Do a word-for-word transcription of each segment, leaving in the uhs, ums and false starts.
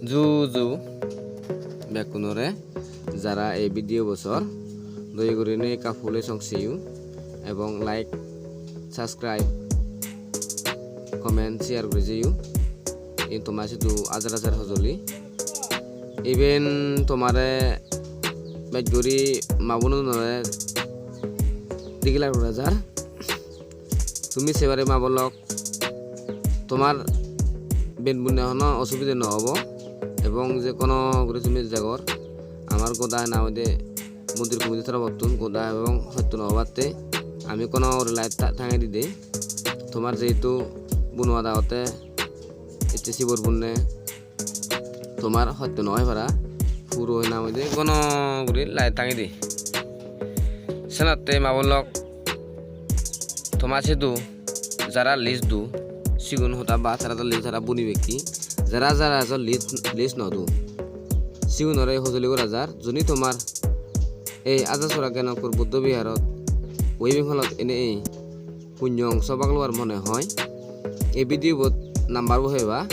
Ju ju bekkunore, jara ei video bo sor, doye gurinei ekka pule song seyo ebong like, subscribe, comment, share guri jeyo. In toma sidu ajar ajar hojoli. Iben tomare bej guri ma bonunore declare gora jar. Tumi sebare ma bon lok, tomar ben bunne hono osubide no obo, ebong je kono guri tumi jegor, amar goda na hoide mondir committee torobottun goda ebong sotto no obatte ami kono guri light ta-, tangei dide. Tomar jehetu bunuat agotte ecche sibor bunne, tomar hosto no oi para, puro hi nang hoide gono guri light tangei di. Senotte ma bon lok, toma sidu jara list du, sigun hoda ba tara do list tara buni bekki, jara jara ejo list, list no du, sigunore hojoli gora jar. Juni tomar ei Ajasora Gyanankur Buddho Biharot weaving hall ot ene ei punyo ongso bhag lobar mone hoi, ei video bot number bo heba,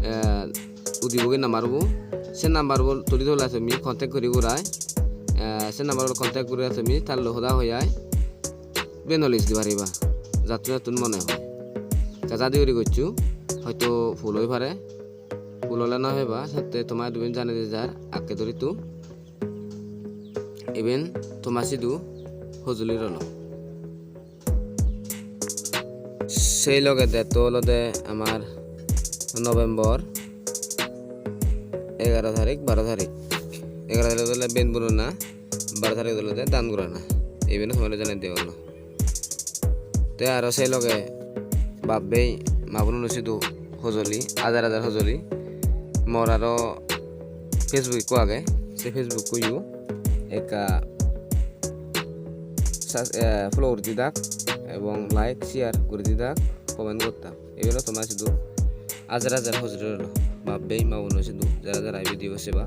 eh, udibogi number bo, se number bo tuli thole tumi contact guri gurai, eh, se number bo contact guri tumi tar loi hoda hoi ai, beno list di pariba, jattun jattun mone hoi. Te jadi guri gocchu, hoito pul oi pare, pul ole no heba, satte toma idu ben janei di jar, akke dori tu. Iben toma sidu hojoli rolo. Sei loge date-to olode amar November egaro tarik, baro tarik. Egaro tarik olode ben bunona, baro tarik olode dan gorana. Iben tomare janei degongor. Te aro sei loge bab bei ma bonuno sidu hojoli, ajar ajar hojoli. Mor aro Facebook ekko age, se Facebook-ko yo ekka sas-, eh, follow guri didak ebong like, share guri didak, comment gottak. Ebelo toma sidu ajar ajar hojoli rolo. Bab bei ma bonuno sidu jara jara ei video seba.